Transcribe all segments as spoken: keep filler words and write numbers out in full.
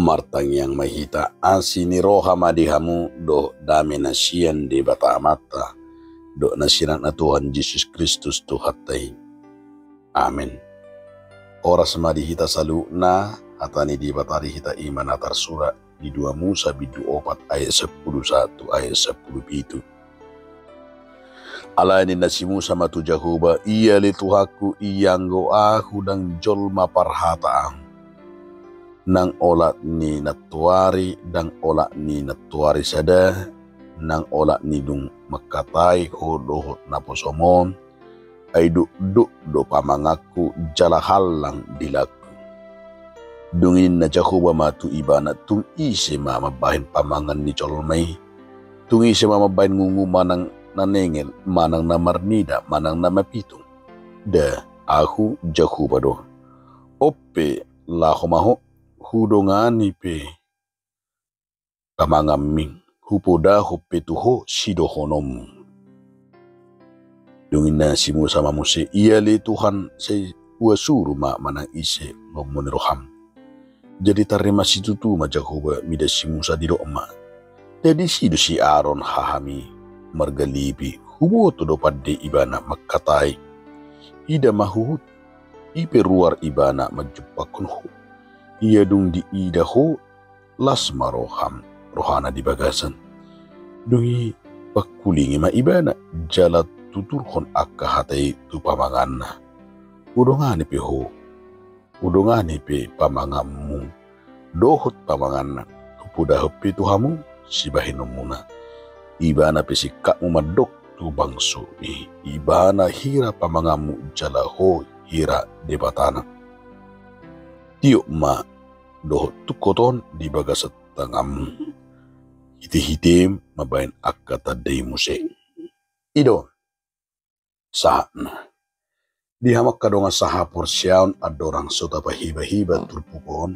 Martangiang ma hita. Asi ni roha ma di hamu dohot dame na sian Debata Amanta dohot na sian Anakna Tuhan Jesus Kristus Tuhanta i. Amen. Horas ma di hita saluhutna. Hata ni Debata di hita i ma na tarsurat di dua Musa bindu opat ayat sampulu sada tu ayat sampulu pitu. Alai ninna si Musa ma tu Jahowa, "Ia ale Tuhanku, ianggo ahu ndang jolma parhata ahu, ndang olat ni nantoari, ndang olat ni nantoari sada, ndang olat ni dung mangkatai ho dohot naposom on, ai dokdok do pamanganku jala hallang dilangku." Dung i ninna Jahowa ma tu ibana, "Tung ise ma mambahen pamangan ni jolma i? Tung ise ma mambahen ngungu manang na nengel, manang na marnida, manang na mapitung? Nda, ahu Jahowa do. On pe, laho ma ho, hudongani pe pamanganmi, hupodahon pe tu ho sidohononmu." Dung i ninna si Musa ma muse, "Ia ale Tuhan, sai huasuru ma manang ise lomo ni roham." Jadi tarrimas situtu ma Jahowa mida si Musa, didok ma, "Nda disi do si Aron hahami marga Lebi? Huboto do pande ibana mangkatai. Ida ma huhut, i pe ruar ibana manjumpangkon ho. Ia dung diida ho, las ma roham, rohana di bagasan. Dung i pangkulingi ma ibana, jala tuturhon angka hata i tu pamanganna. Hudongani pe ho, hudongani pe pamanganmu dohot pamanganna, hupodahon pe tu hamu sibahenonmuna. Ibana pe singkatmu mandok tu bangso i, ibana hira pamanganmu jala ho hira Debatana. Tiop ma dohot tungkot on di bagasan tanganmu, hitehitem mambahen angka tanda i muse." I do sahatna. Di hamu angka dongan sahaporseaon, andorang so tapahibahiba turpuk on,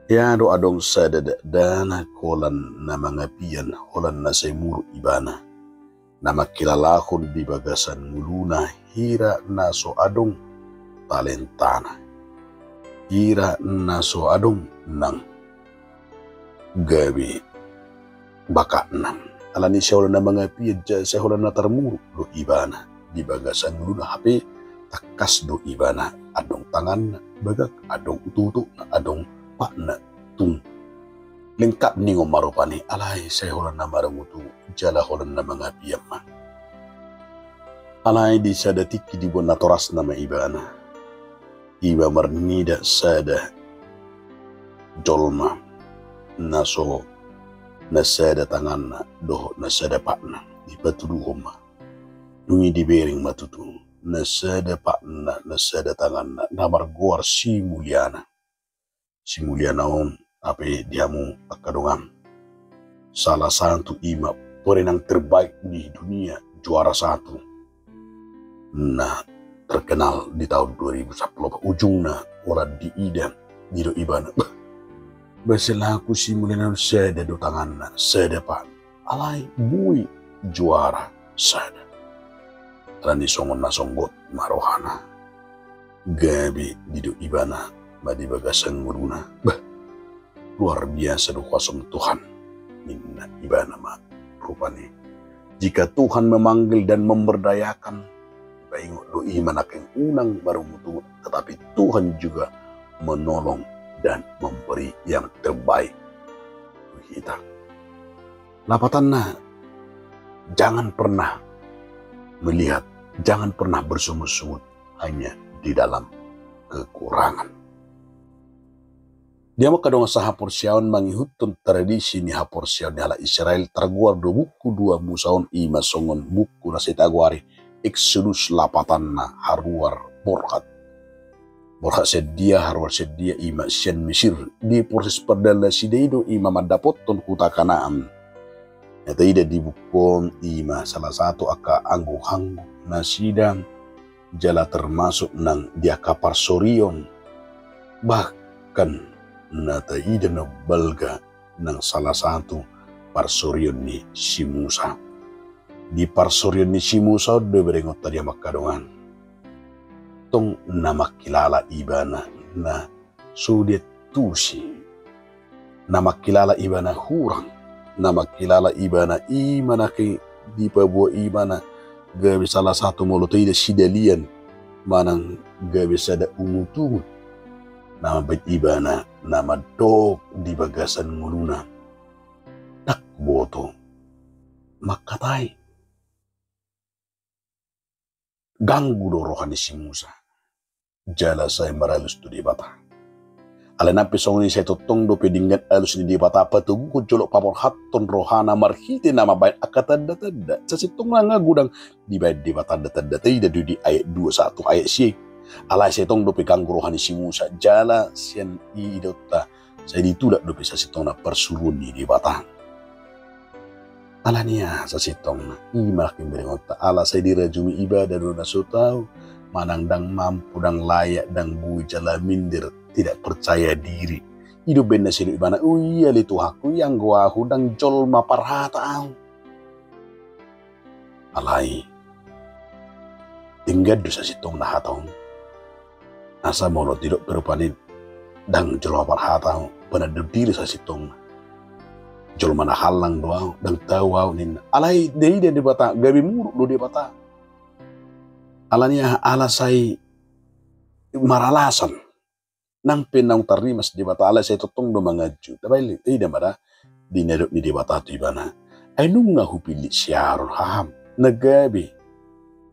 hea do adong sada dakdanak holan na mangapian, holan na sai muruk ibana, na mangkilalahon di bagasan ngoluna hira na so adong talentana, hira na so adong nang gabe bakatna. Alani sai holan na mangapian jala sai holan na tarmuruk do ibana di bagasan ngoluna, hape tangkas do ibana, adong tanganna bagak, adong ututuna, adong patna, tung lengkap ningon ma rupani, alai sai holan na marungutungut jala holan na mangapian ma. Alai di sada tingki diboan natorasna ma ibana. Iba marnida sada jolma na so na sada tanganna dohot na sada patna, dipatuduhon ma. Dung i dibereng ma tutu na sada patna, na sada tanganna, na margoar Si Mulyana. Si Mulyana on, hape di hamu angka dongan, salah satu ima perenang terbaik di dunia, juara satu, na terkenal di tahun dua ribu sampulu opat. Ujungna holan diida, didok ibana, "Bah, bah, selaku Si Mulyana on sada do tanganna, sada patna, alai boi juara sada." Alani songon na songgot ma rohana, gabe didok ibana ma di bagasan ngoluna, "Bah, luar biasa do kuasaM Tuhan," ninna ibana ma rupani. Jika Tuhan memanggil dan memberdayakan, paingot do i ma nangkin unang marungutungut, tetapi Tuhan juga menolong dan memberi yang terbaik tu hita. Lapatanna, jangan pernah melihat, jangan pernah bersungut-sungut hanya di dalam kekurangan. Di hamu angka dongan sahaporseaon, mangihuthon tradisi ni haporseaon ni halak Israel, targoar do buku dua Musa on, ima songon buku na sai tagoari Exodus, lapatanna haruar borhat. Borhat sian dia, haruar sian dia? Ima sian Mesir. Di proses pardalanan nasida i do ima mandapothon huta Kanaan. Na taida di buku on ima salah satu angka angguk-angguk nasida, jala termasuk nang di angka parsorion. Bahkan na taida na balga nang salah satu parsorion ni si Musa. Di parsorion ni si Musa on do berengonta di hamu angka dongan. Tong na mangkilala ibana na so diantusi na mangkilala ibana hurang, na mangkilala ibana i ma na ke dipaboa ibana gabe salah satu molo taida sidalian manang gabe sada ungut-ungut na mambahen ibana na mandok di bagasan ngoluna. Ndang huboto mangkatai. Ganggu do roha ni si Musa. Jala sai maralus tu Debata. Alai nang pe songon i sai tongtong dope denggan alus ni Debata patoguhon jolo paborhathon rohana marhite na mambahen angka tanda-tanda. Sasintongna nga godang dibahen Debata tanda-tanda, taida do di ayat dua sahat tu ayat sia i. Alai sai tong dope ganggu roha ni si Musa jala sian i idaonta sai ditulak dope sasintongna parsuruon ni Debata. Alani aha sasintongna? I ma nangkin berengonta, ala sai dirajumi ibana do na so tau, manang ndang mampu, ndang layak, ndang boi jala minder, tidak percaya diri. I do umbahen na sai didok ibana, "O ia ale Tuhanku, ianggo ahu ndang jolma parhata ahu." Alai denggan do sasintongna hata on. Asa molo didok pe rupani ndang jolma parhata ahu, panandok diri sasintongna. Jolma na hallang do ahu, ndang tau ahu ninna. Alai taida Debata, gabe muruk do Debata. Alani aha? Ala sai maralasan. Nang pe naung tarrimas Debata, alai sai tongtong do manganju. Tabaen, taida ma da di na nidok ni Debata tu ibana, "Ai nunga hupillit si Aron haham na gabe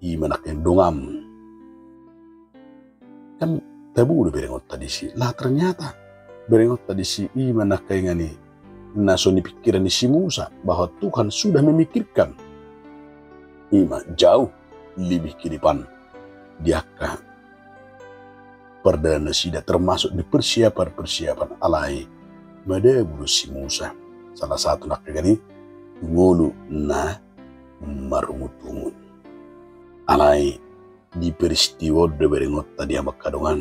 i ma nangkin donganmu." Kan tabo do berengonta disi. Lah ternyata berengonta disi i ma nangkin i na so nipikkiran ni si Musa, bahwa Tuhan sudah memikirkan i ma jauh lebih ke depan di angka pardalanan nasida, termasuk di persiapan-persiapan. Alai madabu do si Musa, salah satu nangkin i tu ngolu na marungut-ungut. Alai di peristiwa on do berengonta di hamu angka dongan,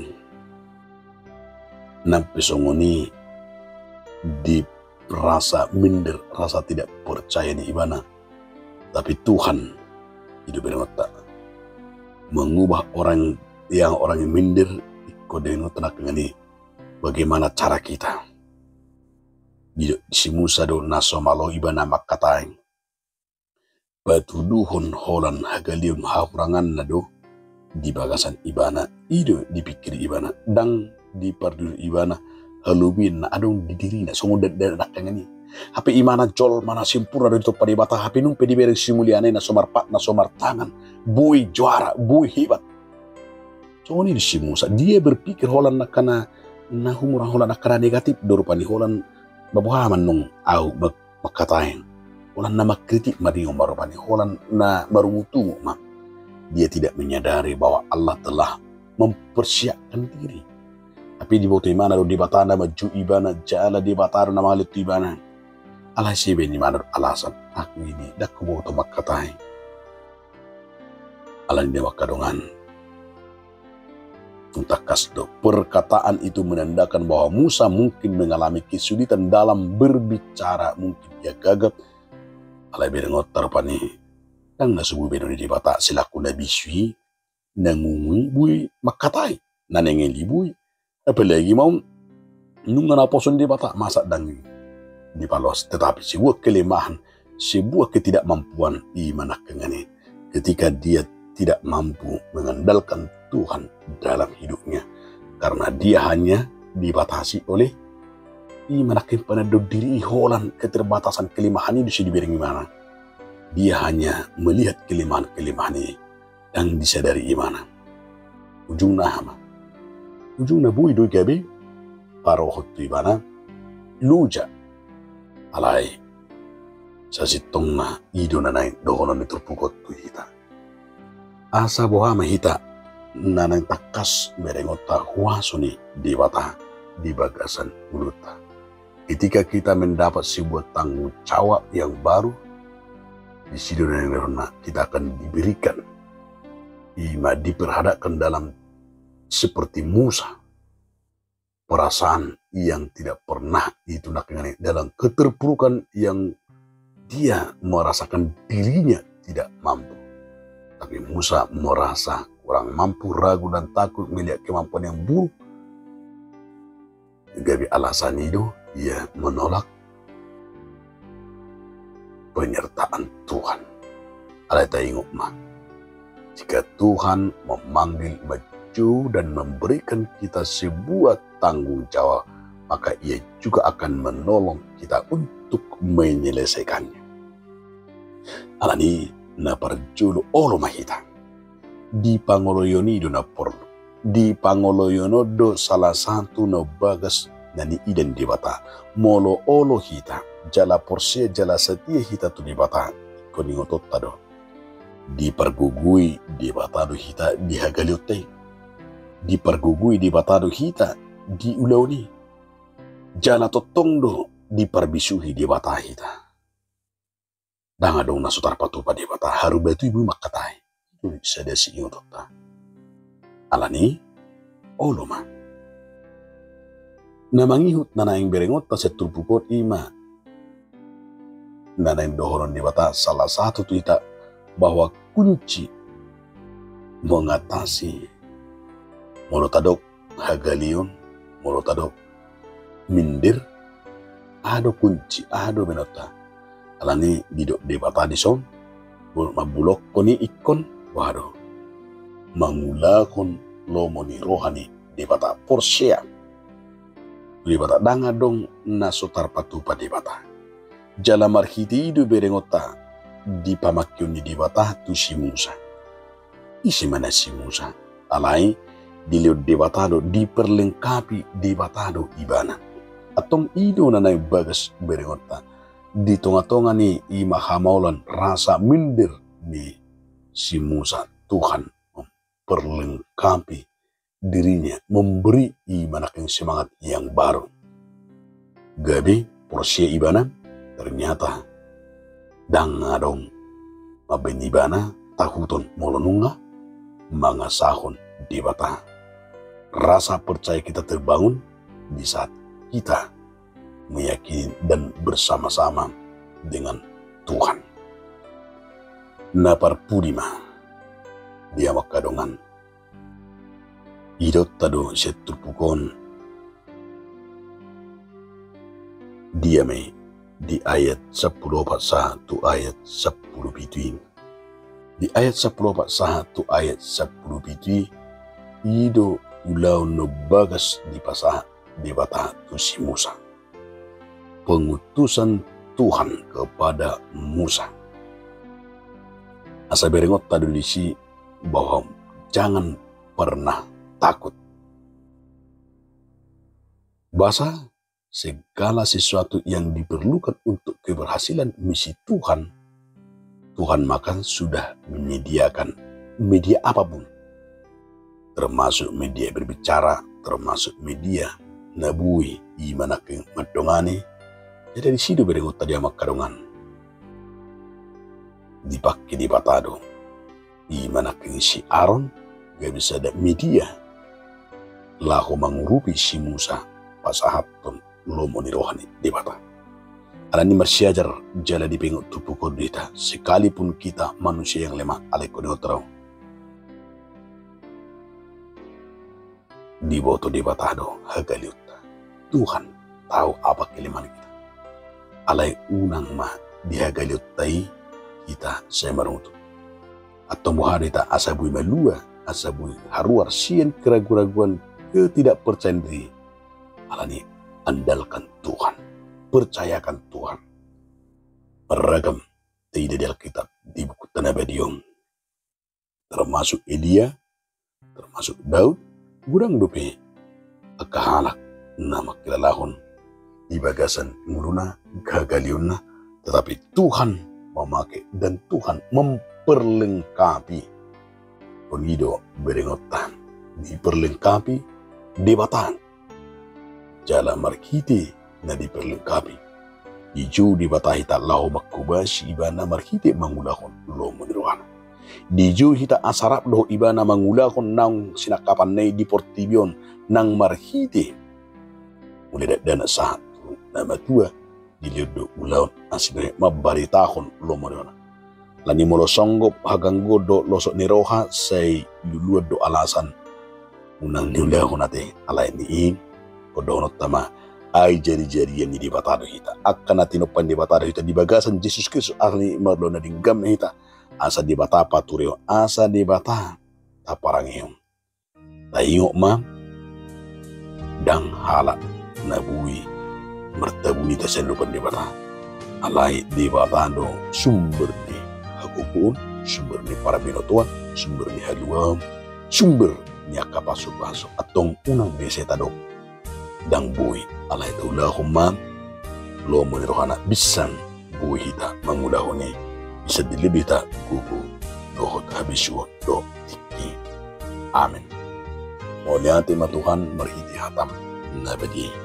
nang pe songon i di rasa minder, rasa tidak percaya di ibana. Tapi Tuhan, i do berengonta, mengubah orang yang, orang yang minder, ingkon berengonta nangkin i, bagaimana cara kita. Didok si Musa do na so malo ibana mangkatai. Patuduhon holan hagaleon hahuranganna do di bagasan ibana, i do dipikkiri ibana, ndang diparduhon ibana halobian na adong di dirina, songon dakdanak nangkin i. Hape ibana jolma na sempurna do ditompa Debata, hape nung pe dibereng simuliana i na so marpat, na so martangan, boi juara, boi hebat. Songon i do si Musa, dia berpikir holan angka na, na humurang, holan angka na negatif do rupani, holan baboha ma nung ahu mangkatai. Holan na mangkritik ma dia on ma rupani, holan na marungut-ungut ma. Dia tidak menyadari bahwa Allah telah mempersiapkan diri. Tapi diboto ibana do Debata na manjou ibana, jala Debata do na mangalehon tu ibana. Alai sai dibaen ibana do alasan, "Ahu ini ndang huboto mangkatai." Alani i ma angka dongan, tangkas do, perkataan itu menandakan bahwa Musa mungkin mengalami kesulitan dalam berbicara, mungkin ia gagap. Alai berengonta rupani, ndang na so boi baenon ni Debata selaku na bisu i, na ngungu i boi mangkatai, na nengel i boi. Apalagi ma on nunga naposo ni Debata, masa ndang dipaloas. Tetapi sebuah kelemahan, sebuah ketidakmampuan, i ma nangkin i, ketika dia tidak mampu mengandalkan Tuhan dalam hidupnya, karena dia hanya dibatasi oleh, i ma nangkin panandok diri i, holan keterbatasan, kelemahan i do sai dibereng ibana. Dia hanya melihat kelemahan-kelemahan i, ndang disadari ibana. Ujungna aha ma? Ujungna boi do i gabe parohot tu ibana loja. Alai sasintongna i do na naeng dohonon ni turpuk on tu hita. Asa boha ma hita na naeng tangkas berengonta huaso ni Debata di bagasan ngolunta. Ketika kita mendapat sebuah tanggung jawab yang baru, di situ, kita akan diberikan, i ma diperhadapkan dalam seperti Musa, perasaan yang tidak pernah itu, nangkin i, dalam keterpurukan yang dia merasakan dirinya tidak mampu. Tapi Musa merasa kurang mampu, ragu dan takut melihat kemampuan yang buruk. Gabe alasan i do ia menolak penyertaan Tuhan. Alai taingot ma, jika Tuhan memanggil, menjou, dan memberikan kita sebuah tanggung jawab, maka Ia juga akan menolong kita untuk menyelesaikannya. Alani, na parjolo, olo ma hita. Di pangoloion i do na porlu. Di pangoloion on do salah satu na bagas na niida ni Debata. Molo olo hita, jala porsea, jala satia hita tu Debata, ingkon ingotonta do, dipargogoi Debata do hita di hagaleonta i. Dipargogoi Debata do hita di ulaon i. Jala tongtong do diparbisuhi Debata hita. Ndang adong na so tarpatupa Debata, haru batu i boi mangkatai. Sada siingotonta. Alani, olo ma. Na mangihut na naeng berengonta sian turpuk on i ma na naeng dohonon Debata, salah satu tu hita, bahwa kunci mengatasi, molo tadok hagaleon, molo tadok minder, aha do kunci, aha do berengonta. Alani didok Debata dison, mambulongkon i ingkon, boha do, mangulahon lomo ni roha ni Debata, porsea tu Debata, ndang adong na so tarpatupa Debata. Jala marhite i do berengonta dipamangkeon ni Debata tu si Musa. Ise ma na si Musa? Alai dilehon Debata do, diperlengkapi Debata do ibana. Antong i do na naeng bagas berengonta di tongatonga ni i ma hamaolan, rasa minder ni si Musa. Tuhan memperlengkapi dirinya, memberi i ma nangkin semangat yang baru. Gabe porsea ibana, ternyata ndang adong mambahen ibana tahuton molo nunga mangasahon Debata. Rasa percaya kita terbangun di saat kita meyakini dan bersama-sama dengan Tuhan. Na parpudi ma, di amang hamu dongan, idaonta do sian turpuk on. Dia ma i, di ayat sampulu opat sahat tu ayat sampulu pitu i. Di ayat sampulu opat sahat tu ayat sampulu pitu i, i do ulaon na bagas dipasahat Debata tu si Musa. Pengutusan Tuhan kepada Musa. Asa berengonta do disi bahwa jangan pernah takut. Bahasa segala sesuatu yang diperlukan untuk keberhasilan misi Tuhan, Tuhan ma kan sudah menyediakan media apapun, termasuk media berbicara, termasuk media na boi i ma nangkin mandongani. Jadi disi do berengonta di amang hamu dongan, dipangke Debata do i ma nangkin si Aron gabe sada media laho mangurupi si Musa pasahathon lomo ni roha ni Debata. Alani marsiajar jala dipaingot turpuk on do hita, sekalipun kita manusia yang lemah, alai ingkon ingot ro, diboto Debata do hagaleonta. Tuhan tahu apa kelemahan kita. Alai unang ma di hagaleonta i hita sai marungutungut. Antong boha do hita asa boi malua, asa boi haruar sian keraguan-raguan, ketidakpercayaan diri? Alani, andalkan Tuhan, percayakan Tuhan. Marragam taida di Alkitab, di buku na badia on, termasuk Elia, termasuk Daud, godang dope angka halak na mangkilalahon di bagasan ngoluna, hagaleonna, tetapi Tuhan memakai dan Tuhan memperlengkapi. On i do berengonta, diperlengkapi Debata. Jala marhite na diperlengkapi, dijou Debata hita laho manghobasi ibana marhite mangulahon lomo ni rohana. Dijou hita asa rap dohot ibana mangulahon naung sinangkapanna i di portibi on, nang marhite mulai dakdanak sahat tu na matua, dilehon do ulaon asi dohot mambaritahon lomo ni rohana. Alani molo songgop hagangguon dohot losok ni roha, sai luluan do alasan unang niulahon ate. Alai ni i, ingkon dohononta ma, Ai jari-jarian ni Debata do hita, angka na tinompa ni Debata do hita di bagasan Jesus Kristus, asa ni marloa na denggan hita, asa Debata paturehon, asa Debata taparangehon. Taingot ma, ndang halak na boi martabuni hita sian adopan Debata. Alai Debata do sumber ni hagogoon, sumber ni parbinotoan, sumber ni haluaon, sumber ni angka pasu-pasu. Antong unang be sai tadok ndang boi, alai taulahon ma lomo ni rohana, binsang boi hita mangulahon i, bisa dilehon hita gogo dohot habisuhon dohot tingki. Amen. Mauliate ma Tuhan marhite hatam na badia i.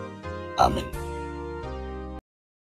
Amen.